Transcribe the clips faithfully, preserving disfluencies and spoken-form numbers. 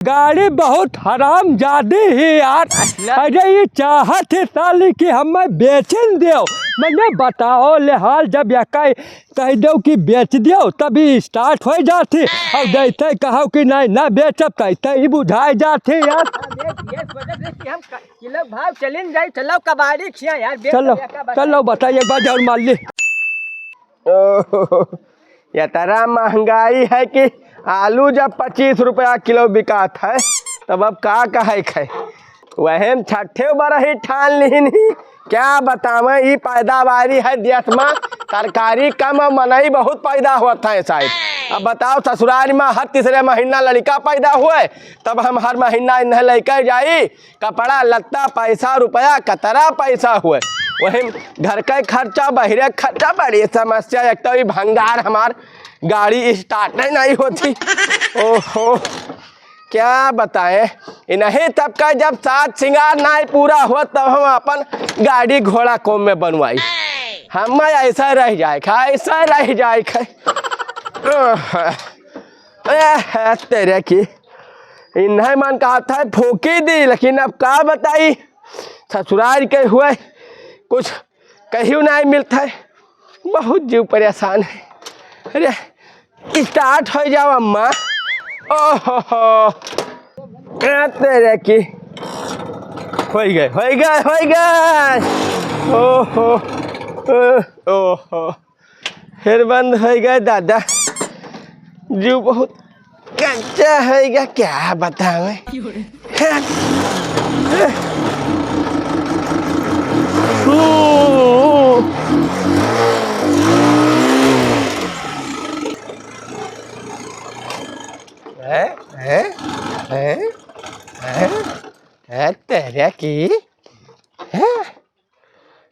गाड़ी बहुत हरामजादी ही यार। अरे, ये चाहत ही साली कि हमें बेचन देव। मने बताओ ले हाल, जब यका कह देव कि बेच देव, तभी start हो जात ही। और जैसे कहो कि नहीं, ना बेचब, तैसे ही बुझाए जात ही यार। ये, ये सोचत रहे कि हम क-, किलो भाव चलिन जाई, चलो कबाड़ी खिया यार, बेच चलो, दिया का बताई? चलो बताइए, एक बार और मार ली। ओह, इतना महंगाई है कि आलू जब पच्चीस रुपया किलो बिकात है, तब अब का कहे खे। वहन छठे बरही ठान लिहिन ही, क्या बतावें, ई पैदावारी है देश में, तरकारी कम और मनई बहुत पैदा होत है शायद। अब बताओ, ससुराल में हर तीसरे महीना लड़का पैदा हुए, तब हम हर महीना इन्हें लेके जाई, कपड़ा लत्ता, पैसा रुपया, कतरा पैसा हुए, वही घर का खर्चा, बहिरे खर्चा, बड़ी समस्या। एक तो ई भंगार हमार गाड़ी start ही नहीं होती। ओहो, क्या बताएं, इन्हीं तब का जब सात सिंगार नहीं पूरा हो, तब हम अपन गाड़ी घोड़ा कोम में बनवाई। हम ऐसा रह जाए खा, ऐसा रह जाए खा। ओह, एह, तेरे की, इन्हें मन कहत है फूकी दी, लेकिन अब का बताई, ससुराल के हुए कुछ कहियो नहीं मिलत है, बहुत जीव परेशान है। अरे, start हो जाओ अम्मा। ओहो हो, ए, तेरे की, हो गए, हो गए, हो गए। ओहो, ओ, ओहो। फिर बंद होइ गए दादा। जीव बहुत कच्चा होइ गया, क्या बतावे। हैं? हैं? हैं? हैं? हैं? तेरे की? हैं?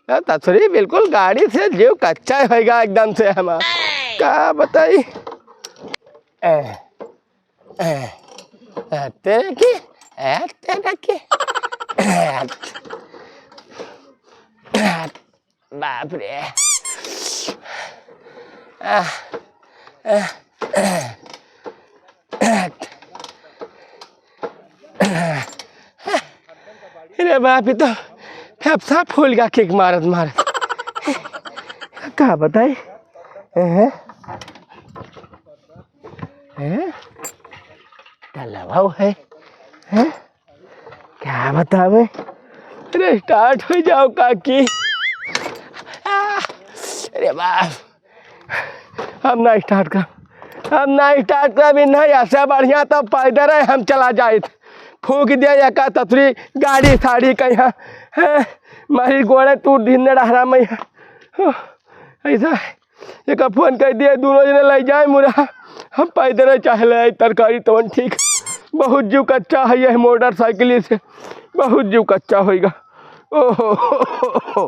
ए, तसुरी बिल्कुल गाड़ी से जीव कच्चा होइगा एकदम से हमार। का बताई? ए, ए, ए, तेरे की, ए, तेरे की, ए, ए, बाप रे। आ, आ, आ। अरे बाप, ये तो फेफसा फूल गया kick मारत मारत। का बताई? हैं? हैं? तलवाओ है? हैं? क्या बतावे? अरे start हो जाओ काकी। आ, अरे बाप। हम ना start करब, हम ना start करब, ई नहीं, ऐसे बढ़िया तो पैदल है, हम चला जाइत। फूंक दिया एका ततरी गाड़ी साड़ी कहीं, हैं, मारी गोड़े टूट दिन डहरा में। ऐसा एक फोन कर दिया, दोनों जने ले जाए मुरा, हम पैदल चाहे ले आई तरकारी तवन ठीक। बहुत जीव कच्चा है ये मोटरसाइकिल से, बहुत जीव कच्चा होइगा। ओहो।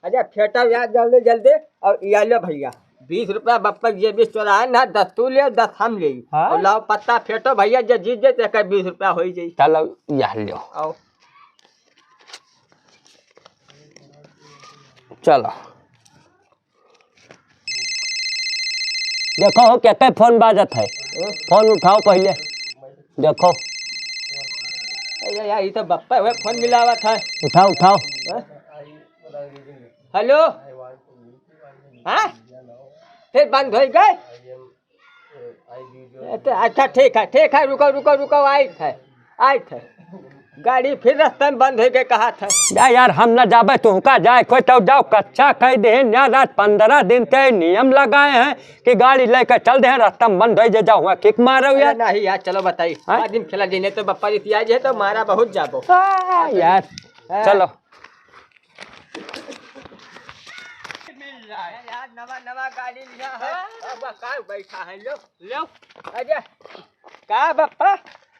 अच्छा, फेंटा यार जल्दी जल्दी, और या लो भैया, बीस रुपया बप्पा के जेब से चोराए ना, दस तू ले, दस हम ले। हाँ? और लाओ पत्ता फेंटो भैया, जे जीत जाए, तेकर बीस रुपया हो ही जाई। चलो, या लो। आओ। चलो। देखो हो, केकर फोन बाजत है, फोन उठाओ पहिले। देखो। अरे यार, ये तो बप्पा हुए फोन मिलावत है। उठाओ, उठाओ। हाँ? हेलो। हाँ? फिर बंद होइ गए। अच्छा, अच्छा, ठीक है, ठीक है, रुको, रुको, रुको, आइत है, आइत है। गाड़ी फिर रास्ता में बंद होइ गए, कहा था। जा यार, हम ना जाबे, तुहका जाए, कोई तो जाओ, कच्चा कह दे, न्या रात पन्द्रह दिन ते नियम लगाए हैं कि गाड़ी लेकर चल दे, रास्ता में बंद होइ जे, जाओ, हुआ kick मारो अरे यार। नहीं यार, चलो बताई, हाँ? बाद में खेला जाई, नहीं तो बप्पा रिसिया जे तो मारा बहुत जाबो। हाँ, यार, हाँ। चलो। मिल जाए। यार, नवा, नवा गाड़ी लिया है। हाँ। अब का बैठा है, लो, लो। अरे, का बप्पा?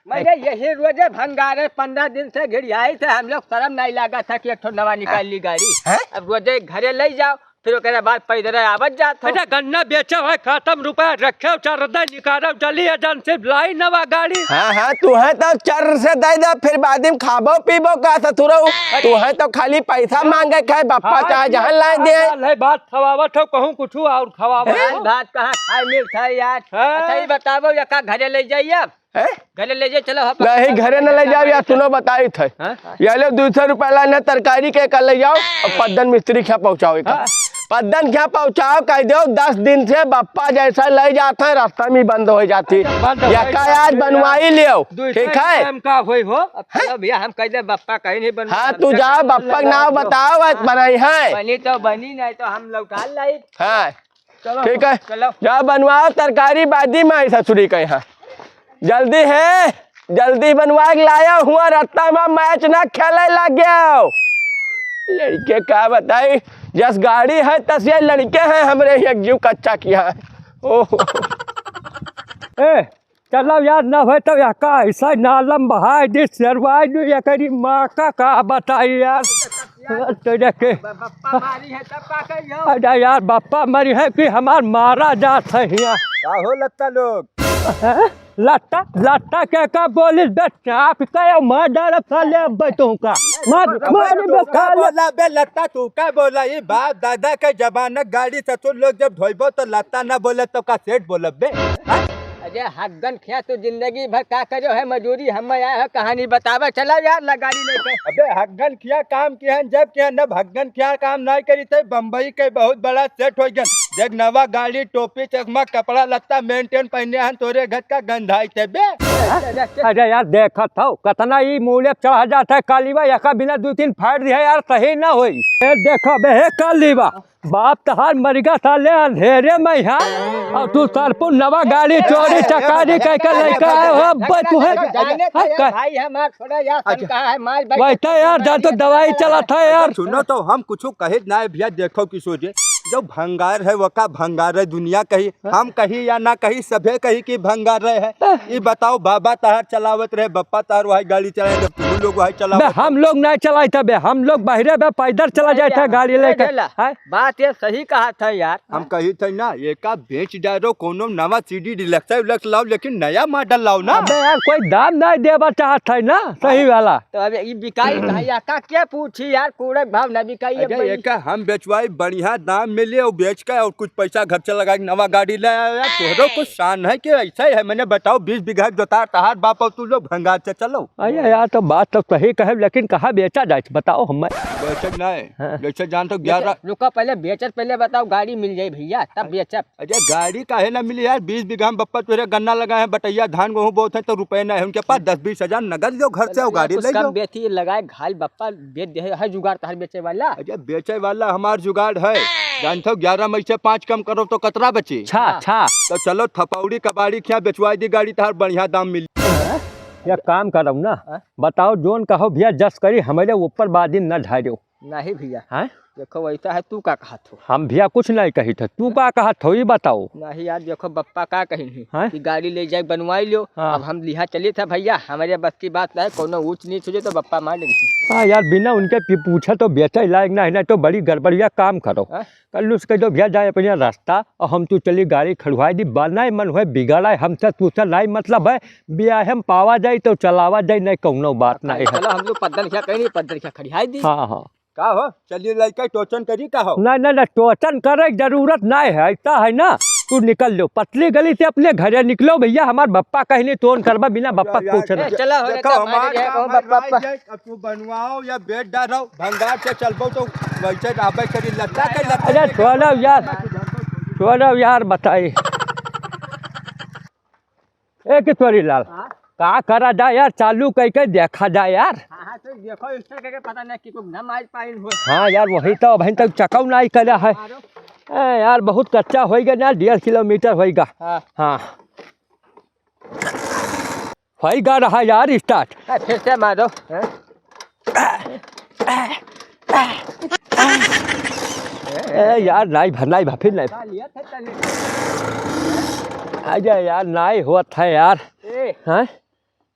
मैंने यही रोजे भंगारे पन्द्रह दिन से घिड़ियाई थे हम लोग, शर्म नहीं लगा था कि एक ठो नवा निकाल ली गाड़ी। हैं? अब रोजे घरे ले जाओ, फिर ओकरे बाद पैदल आवत जात हो। अच्छा, गन्ना बेचो है, खत्म रुपया, रखे हो, चरदे निकालो, जल्दी एजेंसी लाई नवा गाड़ी। हाँ, हाँ, तू है तो चर से दे दे, फिर बाद में खाबो पीबो का ससुरऊ। तू है तो खाली पैसा मांगे खाए, बप्पा हाँ, चाहे जहाँ लाए दे। हाँ, ले बात खवावत हो, कहूँ कुछ और खवावत दाल हो। भात कहाँ खाए मिलता है यार? हाँ। अच्छा, ये बताओ, या का घरे ले जाइए? हैं? घरे ले जाए, चलो, हम नहीं, घरे न ले जाओ यार, सुनो, बताई थे। हाँ? ये लो, दो सौ रुपया लाना तरकारी के का ले जाओ और पद्दन मिस्त्री के यहाँ पहुँचाओ एक। हाँ। पद्दन के यहाँ पहुँचाओ, कह दो, दस दिन से बप्पा जैसा ले जाता है, रास्ता में बंद हो जाती। बंद हो या का जाती आज है बनवाई यार। लियो, दो सौ ठीक है? रुपया में का होई हो? अब चलो भैया, हम कह दे बप्पा कहीं नहीं बनवा। हाँ, तू जाओ, बप्पा के नाम बताओ, आज बनाई है। बनी तो बनी, नहीं तो हम लौटा लाई। हाँ। चलो, ठीक है, चलो। जा बनवाओ तरकारी, बादी में आई ससुरी के यहाँ। जल्दी है, जल्दी बनवा के लाया हुआ, रत्ता में मैच ना खेले लग गया। लड़के का बताई, जस गाड़ी है, तस ये लड़के हैं हमरे, एक जीव कच्चा किया है। ओहो। ए, चलो यार, ना होय तो यका ऐसा नालम बहाय दे, सरवाय दे, एकरी माँ का का बताई यार। तेरे के। ब-, बप्पा मारी है, तब का कही हो? अरे यार, बप्पा मरी है कि हमार मारा जात है हियाँ। का हो लत्ता लोग? हैं? लत्ता, लत्ता के का बोलिस बे? चाप के मार डालब साले अब तू का। मार, अबे मार तू बे का साले। बोला बे लत्ता, तू का बोला? ये बाप दादा के जमाना गाड़ी ससुर लोग जब ढोइबो तो लत्ता ना बोले तो का सेठ बोलब बे? हाँ? अरे हग्गन खिया, तू जिंदगी भर का करो है मजूरी, हम आए हो कहानी बतावे, चला यार ना गाड़ी लेके। अबे हग्गन खिया काम किहन, जब किहन, अब हग्गन खिया काम नाई करी थे, बम्बई के बहुत बड़ा सेठ हो गया। देख नवा गाड़ी, टोपी, चश्मा, कपड़ा लत्ता, maintain पहने हन, तोरे घर का गंधाई थे बे। अरे यार देखत हो कतना ई मूले चढ़ जात है कालीबा, एका बिना दू तीन फाड़ दिया यार, सही ना होई। ए देखो बे हे कालीबा, बाप तहार मरिगा साले अंधेरे में है, और तू सरपुर नवा गाड़ी चोरी चकारी कह के लेके आए हो, अब तू है। जाने दे हाँ, यार, का- भाई हमार थोड़ा यार अच्छा। शंका है, मार बैठ वैसे यार, जा तो दवाई चला था यार। सुनो तो हम कुछ कहे ना है भैया, देखो किशोर जी, जो भंगार है वो का भंगार है, दुनिया कही, हाँ। हम कही या ना कही, सभे कही कि भंगार रहे है। हाँ। ये बताओ, बाबा तहार चलावत रहे, बप्पा तहार वही गाड़ी चलाए, जब तुम लोग वही बे, चलावत हम लोग नहीं चलाई था बे, हम लोग बहरे बे पैदल चला जाए था गाड़ी लेके। ढेला। हैं? बात ये सही कहा था यार। हम कही थे ना, एका बेच डालो, कोनो नवा सीडी डिलक्स उलक्स लाओ, लेकिन नया मॉडल लाओ ना। अबे यार, कोई दाम नहीं देवा चाहत है ना, सही वाला। तो अब ई बिकाई भाई, एका के पूछी यार, कूड़े भाव ना बिकाई अब अरे, भाई। एका हम बेचवाई, बढ़िया दाम मिले और बेच के और कुछ पैसा घर से लगा के नवा गाड़ी ले आयो यार। तोहरो कुछ शान है कि ऐसा ही है? मैंने बताओ, बीस बीघा जोतार तहार बाप और तू लोग भंगार से चलो। अरे यार, तो बात तो सही कहे, लेकिन कहाँ बेचा जाए, बताओ हमें। बेचत ना है। हाँ। जैसे जान तो ग्यारह रुका, पहले बेचत, पहले बताओ, गाड़ी मिल जाए भैया, तब बेचब। अरे गाड़ी काहे ना मिली यार, बीस बीघा में बप्पा तोरे गन्ना लगा है, बटैया धान गेहूं बोत है, तो रुपए ना है उनके पास, दस बीस हजार नगद लो घर से, और गाड़ी कुछ ले कम लो। बेची लगाए, घाल बप्पा बेच दे है जुगाड़ तहार बेचे वाला। अरे बेचे वाला हमार जुगाड़ है, जानते हो, ग्यारह में से पाँच कम करो तो कतरा बची? छा, हाँ। छा। तो चलो थपौड़ी कबाड़ी खिया बेचवाई दी गाड़ी, तहार बढ़िया दाम मिली। एक काम करो ना, हाँ? बताओ जोन कहो भैया, जस करी हमारे ऊपर बादिन न ढारो। नहीं भैया। हैं? देखो वैसा है, तू का कहत हो? हम भैया कुछ नहीं कही थे, तू का कहत हो, ये बताओ। नहीं यार, देखो बप्पा का कही नहीं हैं? कि गाड़ी ले जाए बनवाई लो। हाँ। अब हम लिहा चली था भैया, हमारे बस की बात नहीं, कोनो ऊंच नीच हो जाए तो बप्पा मार लेंगे। हाँ यार, बिना उनके पी-, पूछे तो बेचे लायक नहीं, नहीं तो बड़ी गड़बड़िया काम करो। हैं? कल उसके जो भैया जाए अपने रास्ता और हम तू चली गाड़ी खड़ुआई दी, बनाए मन हुए बिगड़ा है, हमसे तू से नहीं मतलब है, बियाह हम पावा जाए तो चलावा जाए, नहीं कौनो बात नहीं है। चलो हम लोग पद्दन क्या कहीं नहीं, पद्दन क्या खड़ियाई दी। हाँ, हाँ। का हो? चलिए लइका टोचन करी का हो? नहीं, नहीं, नहीं, टोचन करे के जरूरत नहीं है, ऐसा है ना, तू निकल लो पतली गली से अपने घरे निकलो भैया, हमार बप्पा कहीं नहीं तोन करबा बिना बप्पा के यार, पूछे ना। ए, चला हो, देखो, चला, हमार मारे का, कहूँ हमार बप्पा, राय बप्पा। जाए, अब तू बनवाओ या बेच डारो, भंगार से चलबो तो वैसे रहबे करी, लत्ता के लत्ता अरे के छोड़ो यार, छोड़ो यार, बताई। ए किशोरी लाल, हाँ? का करा जा यार, चालू कई के देखा जा यार। हाँ, हाँ, तो देखो, इंस्टॉल करके पता नहीं कि कोई ना मार पाइन हो। हाँ यार, वही तो अभी तक चकौ नहीं करा है। मारो। ए यार, बहुत कच्चा होइगा ना, डेढ़ किलोमीटर होइगा। हाँ। हाँ। होइगा रहा यार स्टार्ट। ए, फिर से मारो। हैं? ए यार, नाई भा, नाई भा, फिर नाई भा। का लिया था तने? अरे यार, नाई होत है यार। ए। हैं?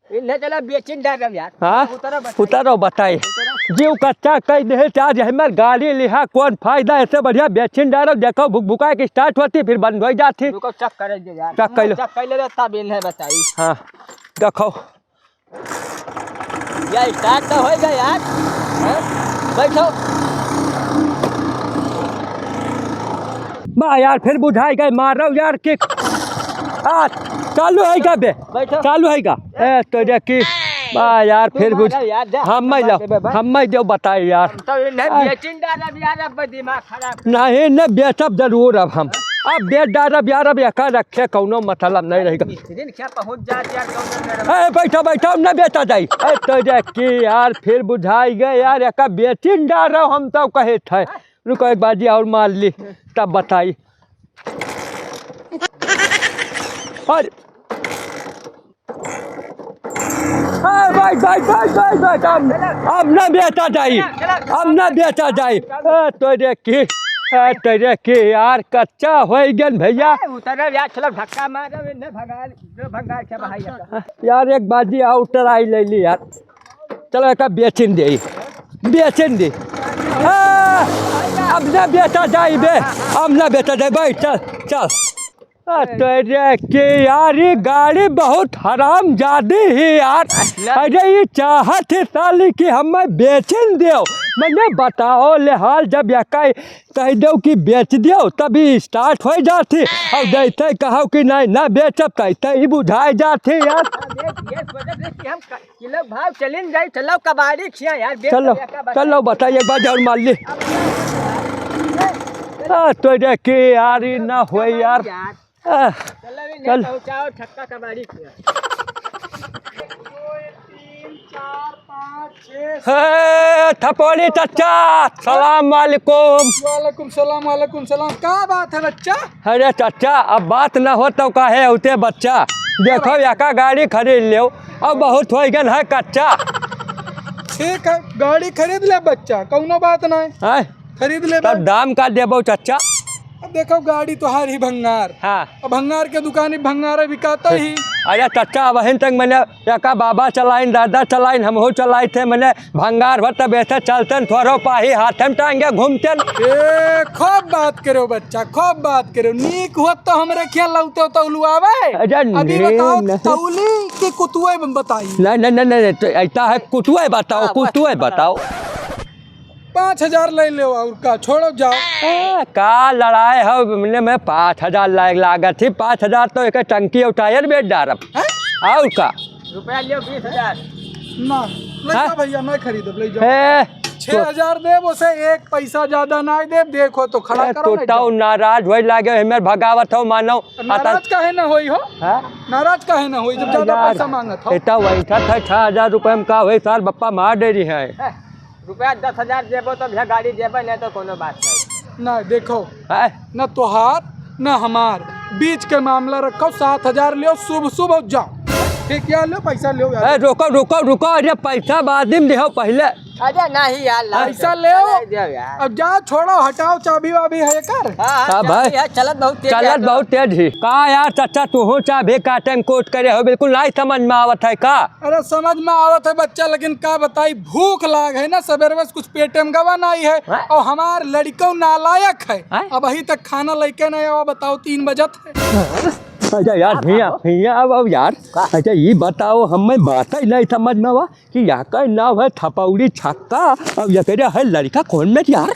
इन्हें चला बेचिन डाल रहा यार। हाँ? उतरो बताई। उतरो बताई। उतरो। जीव कच्चा कइ देहे, चाहे हमार गाड़ी लिहा, कौन फायदा, ऐसे बढ़िया बेचिन डारो, देखो भुक भुका के start होती, फिर बंद होइ जाती। रुको, check करे दे यार। Check कर लो। Check कर ले, तब इन्हें बताई। हाँ, देखो। या start तो होइगा यार। हैं? बैठो। बा यार, फिर बुझाइ गए, मारो यार kick। आ, चालू होइगा बे। बैठो। चालू होइगा। ए, तो देखी। बा यार, तू फिर बुझ-, मारो यार, जा, हम मैं मार जाओ, देबे बा। हम मैं जाओ बताए यार। हम तो ये नहीं आ। बेचिन डालब यार, अब दिमाग खराब। नहीं, न बेचब जरूर अब हम। अब बेच डालब यार, अब एका रखे कौनो मतलब नहीं रहेगा। मिस्त्री के क्या पहुँच जात यार, कौनो मेरे ए, बैठो, बैठो, न बेचा जाई। ए, तो देखी यार, फिर बुझाइ गए यार, एका बेचिन डालब हम तो कहे थे। रुको, एक बाजी और मार ली, तब बताई। अरे, ए, बैठ, बैठ, बैठ, बैठ, बैठ, अब, अब ना बेचा जाई, अब ना बेचा जाई। ए, तोरे की, ए, तोरे की यार, कच्चा होइ गन भैया। ए, उतरे यार, चलो धक्का मारो, इन्हें भगा, जो भगा के भाई। यार, एक बाजी और try ले ली यार। चलो, एका बेचिन दे, बेचिन दे। आ, अब ना बेचा जाई बे, अब ना बेचा जाई, बैठ, चल, चल। आ, तोरे के यार, ये गाड़ी बहुत हरामजादी ही यार। अरे, ये चाहत ही साली कि हमें बेचिन देव। मने बताओ ले हाल, जब एका कह देव कि बेच देव, तभी start होइ जाती। और जैसे कहो कि नहीं, ना बेचब, तैसे ही बुझाइ जाती यार। ये, ये सोचत रहे कि हम क-, किलो भाव चलिन जाई, चलो कबाड़ी खिया यार, बेच चलो, दिया का बताई? चलो बताइए, एक बार और मार ली। अब आ, तोरे के यार, ई ना होई यार। यार। आ, चलो, ये चल। पहुँचाओ, छक्का कबाड़ी खिया। दो, तीन, चार, पाँच, छः, हे, थपोड़ी चच्चा, सलाम वालेकुम। वालेकुम सलाम, वालेकुम सलाम। का बात है बच्चा? अरे चच्चा, अब बात न हो तो काहे होते बच्चा? देखो, एका गाड़ी खरीद लेव, अब बहुत होइ गन है कच्चा। ठीक है, गाड़ी खरीद ले बच्चा, कौनो बात नहीं। हैं? खरीद ले तब बे। दाम का देबो चच्चा? अब देखो, गाड़ी तोहार ही भंगार। हाँ। अब भंगार के दुकानी भंगार बिकाता ही। अरे चच्चा, अबहिन तक मने एका बाबा चलाइन, दादा चलाइन, हमहू चलाइत है, मने भंगार भर तब ऐसे चलतन, थोरो पाही हाथ में टांगे घूमतन। ए, खूब बात करो बच्चा, खूब बात करो। नीक होत तो हमरे खियाँ लौते तौलू आवे। अरे अभी नी, बताओ, नहीं। तौली कि कुतुए में बताई? नहीं, नहीं, नहीं, नहीं, तो ऐसा है, कुतुए बताओ, हाँ, बस, कुतुए बस। बताओ। पाँच हजार ले लो और का, छोड़ो, जाओ। ए, का लड़ाई है, मने में पाँच हजार लाग, लागत ही, पाँच हजार तो एक टंकी और टायर बेच डारब। हैं? और का? रुपया लियो बीस हजार। ना, ले हाँ? जाओ भैया, मैं खरीदब, ले जाओ। ए, छह हजार देब, उसे एक पैसा ज्यादा ना देब, देखो तो खड़ा ए, करो, तो ले जाओ। नाराज होए लागे, हमें भगावत हो मानो। नाराज अतन- काहे ना होई हो? हाँ? नाराज काहे ना होई, जब ज्यादा यार, पैसा मांगत हो? इतना वही था, था, छह हजार रुपये में का होई, सार बप्पा मार दे रही है। ए, रुपया दस हजार देबो तो भैया गाड़ी देबे, नहीं तो कोनो बात नहीं। ना, देखो, हैं? ना तोहार, ना हमार, बीच के मामला रखो, सात हजार लियो, शुभ, शुभ हो जाओ। ठीक, या लो, पैसा लियो, या ए, लो। रुको, रुको, रुको, अरे पैसा बाद में दिहो पहले। अरे नहीं यार, लाओ पैसा चल, ले। चले जाओ यार। अब जा, छोड़ो, हटाओ, चाबी वाबी है कर। हाँ, हाँ, का चाबी भाई? है, चलत बहुत तेज चलत है तो। बहुत तेज ही। का यार चच्चा, तू हो चाबी काटे में कोट करे हो, बिल्कुल नहीं समझ में आवत है का? अरे समझ में आवत है बच्चा, लेकिन का बताई, भूख लाग है ना, सबेरे से कुछ पेटे में गवा नहीं है। हाँ? और हमार लड़िको नालायक है, हाँ? अबही तक खाना लेके नहीं आवा, बताओ, तीन बजत है। अच्छा यार, हिया, हिया अब, अब यार, का? अच्छा ये बताओ, हमें बात ही नहीं समझ में आवा कि यहाँ का नाव है थपौड़ी छक्का, अब ये कह रहा है लड़का कौन में यार?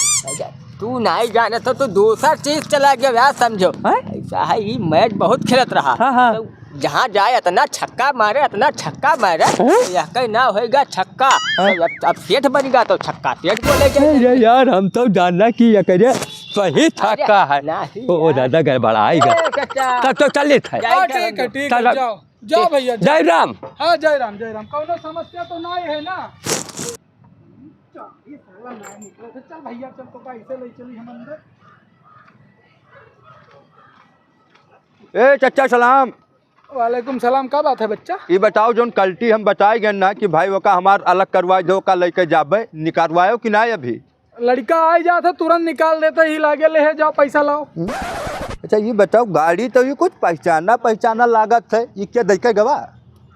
तू नहीं जाने तो तू दूसर चीज चला गया यार, समझो। हैं? ऐसा है, ये मैच बहुत खेलत रहा। हाँ, हाँ। तो जहाँ जाए इतना छक्का मारे, इतना छक्का मारे, हैं? तो यह कहीं ना होएगा छक्का। हाँ। तो अब, अब सेठ बन गया तो छक्का सेठ बोले अरे जाए। यार, हम तो जाना कि ये कह रहे सही अरे, छक्का है। नहीं ओ, ओ यार। दादा गड़बड़ाएगा। ए, चाचा। तब तो चलित है। जाए हाँ, जाए ठीक है, हम ठीक चलो। है, जाओ। जाओ भैया, जाओ। जय राम। हाँ, जय राम, जय राम। कौनो समस्या तो नहीं है ना? चल, ये साला नहीं निकला। चल भैया, चल, तो का ऐसे ले चली हम अंदर। ए चच्चा सलाम। वालेकुम सलाम, का बात है बच्चा? ये बताओ, जोन कल्टी हम बताए गए ना कि भाई ओका हमार अलग करवाए दो, का लेके जाबे, निकलवायो कि ना अभी? लड़का आ ही जात है, तुरंत निकाल देते ही, लागे ले है, जाओ पैसा लाओ। हम्म? अच्छा, ये बताओ, गाड़ी तो ये कुछ पहचाना पहचाना लागत है, ये क्या देखे गवा?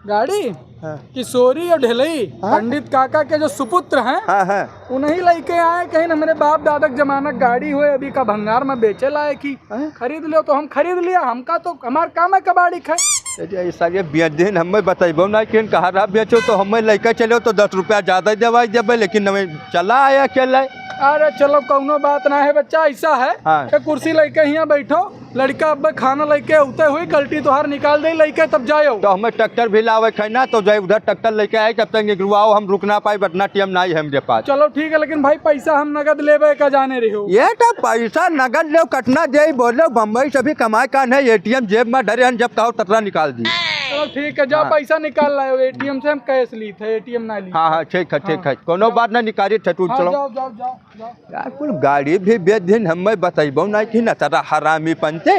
गाड़ी? हाँ। किशोरी और ढेलई, हाँ? पंडित काका के जो सुपुत्र हैं, हाँ, हाँ। उन्हीं लइके आए, कहिन हमरे बाप दादा के जमाना के गाड़ी होय, अभी का भंगार में बेचे लायक ही। हाँ? खरीद लेव तो हम खरीद लिया, हमका तो हमार काम है कबाड़ी खाए। अरे, ये सारे बेच देन, हमें बतइबो ना कि कहाँ रहा बेचो, तो हमें लइके चलो तो दस रुपया ज्यादा देवाई देबे, लेकिन हमें चला आया अकेला। अरे चलो, कौनो बात ना है बच्चा, ऐसा है हाँ। कि कुर्सी लइके हियाँ बैठो, लड़का अब खाना लइके उते हुई, गलती तोहार निकाल दे लइके, तब जायो। तो हमें ट्रैक्टर भी लावे के है ना, तो जाए उधर ट्रैक्टर लइके आए, तब तक निकलवाओ, हम रुक ना पाए, बटना टीएम ना ही हमरे पास। चलो ठीक है, लेकिन भाई पैसा हम नगद लेबे का जाने रहो। ये तो पैसा नगद लेव, कतना देई बोलो, बम्बई से भी कमाए का नहीं, एटीएम जेब में धरे हन, जब कहो ततरा निकाल दी। चलो ठीक है, जाओ हाँ। पैसा निकाल लाओ, एटीएम से हम कैश ली थे, एटीएम ना ली। हाँ, हाँ, ठीक है, ठीक हाँ। है, कोनो बात ना, निकाली थे, तू जाओ, चलो। जाओ, जाओ, जाओ। यार, कुल गाड़ी भी बेच दिन, हमें बतइबो नहीं कि नतरा हरामी पंते।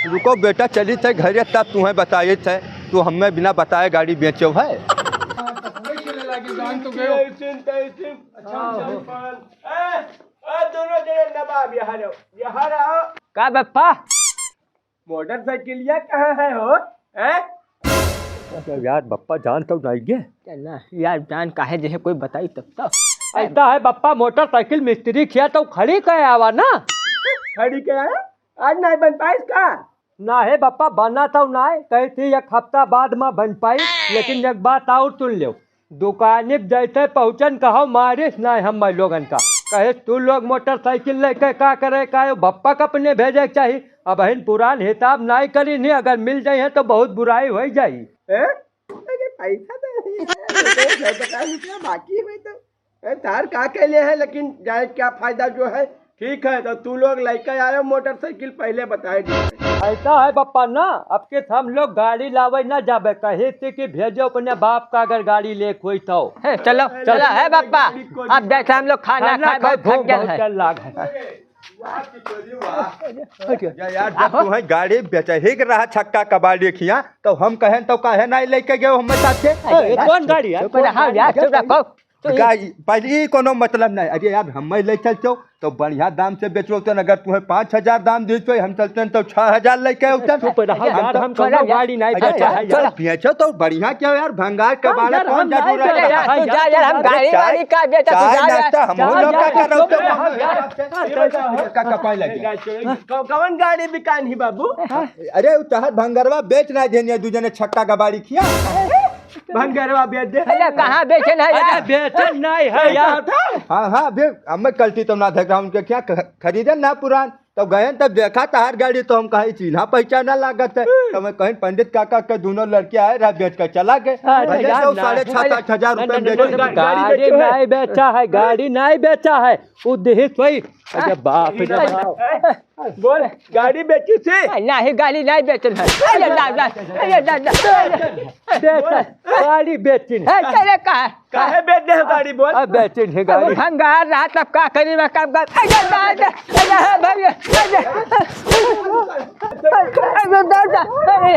रुको बेटा, चली थे घरे, तब तुम्हें बताए थे, तू हमें बिना बताए गाड़ी बेचो है। हाँ, तो थोड़े चले लागे, जान तो गयो। अच्छा, अच्छा, ए, ए, दोनों जने नवाब, यहाँ रहो, यहाँ रहो। का बप्पा? मोटरसाइकिलिया कहाँ है हो? हैं? अरे यार बप्पा, जान तो नहीं गे। ना यार, जान काहे जे है, कोई बताई तब तो। ऐसा है बप्पा, मोटरसाइकिल मिस्त्री किया तो खड़ी कहे आवा ना। खड़ी कहे आवा? आज नहीं बन पाइस का? ना है बप्पा, बना तो ना है, कही थी एक हफ्ता बाद में बन पाई। लेकिन एक बात और सुन लो, दुकानी पे जैसे पहुँचन कहो मारिस ना हम लोगन का। कहे तू लोग मोटरसाइकिल लेके का करे का आयो, बप्पा का अपने भेजे के चाही। अबहिन पुरान हिसाब नाई करी नहीं, अगर मिल जाई है तो बहुत बुराई हो जाई। हैं? अरे पैसा तो नहीं है, दो सौ पचास रुपया बाकी है तो। ए, तार का कहले है, लेकिन जाए क्या फायदा जो है। ठीक है, तो तू लोग लेके आयो मोटरसाइकिल, पहले बताए दीजिए। ऐसा है बप्पा ना, अब के हम लोग गाड़ी लावे ना जाबे, कहे थे कि भेजो अपने बाप का, अगर गाड़ी लेके होई तो। है, चलो, चलो। चलो, है बप्पा, अब जैसे हम लोग खाना खाना खाए, खाए, बहुत भूख थक गए बहुत हैं। चल लाग है। वाह, किशोरी, वाह। हटियो। या-, यार, जब आहो। तुम्हें गाड़ी बेचे ही के रहा छक्का कबाड़ी खिया, तो हम कहें तो काहे नहीं लेके गए हमें साथे? अरे, ये कौन गाड़ी है? चुप रहो यार, चुप रहो। तो ये गा-, पहले ही कोनो मतलब नहीं। अरे यार, हमें ले चलते हो तो बढ़िया दाम से बेचो, तो अगर तुम्हें पाँच हजार दाम दी तो हम चलते हैं तो छह हजार लेके उठते हैं। चुप रहो हम यार, तो हम कोनो गाड़ी नहीं अरे बेचा यार, है यार। चलो, बेचो तो बढ़िया, क्या यार, भंगार का बाड़ा यार, कौन हम नहीं जरूरत बेचा है? है तू यार, जा यार, हम अरे गाड़ी चाय, वाड़ी का बेचा, तू चाय जा यार। नाश्ता हम जा लोग यार, का चुप करो, रहो। का, का पाई लगे। कौ-, कौन गाड़ी बिकान ही बाबू? अरे उ तहर भंगरवा बेच ना देनिया, दू जने छक्का कबाड़ी खिया। भंगरवा बेच दे। अरे कहाँ बेचन है अरे यार? बेचन नहीं है यार। हाँ, हाँ, अबे हमें कल्टी तो ना देख रहा उनके क्या ख-, खरीदे ना पुरान। तो गए तब देखा तहार गाड़ी तो हम कहीं चिन्हा पहचाना लागत है। तो मैं कहीं पंडित काका के दोनों लड़के आए रहा बेच के चला गए। अरे भैया यार से वो ना। साढ़े छह सात हजार रुपए में बेचे। गाड़ी नहीं बेचा है, गाड़ी नहीं बेचा है। वो देहित वही। अरे बाप रे बाप। बोल, गाड़ी बेची थी? नहीं, गाड़ी नहीं बेचन है। अरे ना, ना, अरे ना, ना। बेटा, गाड़ी बेचिन है। ए, तेरे का है? काहे बेच दे हो गाड़ी बोल? अब बेचिन है अब गाड़ी। भंगार रहा तब का करी मैं काम कर। अरे ना, ना, अरे हे भैया, अरे। अरे ना, ना, अरे।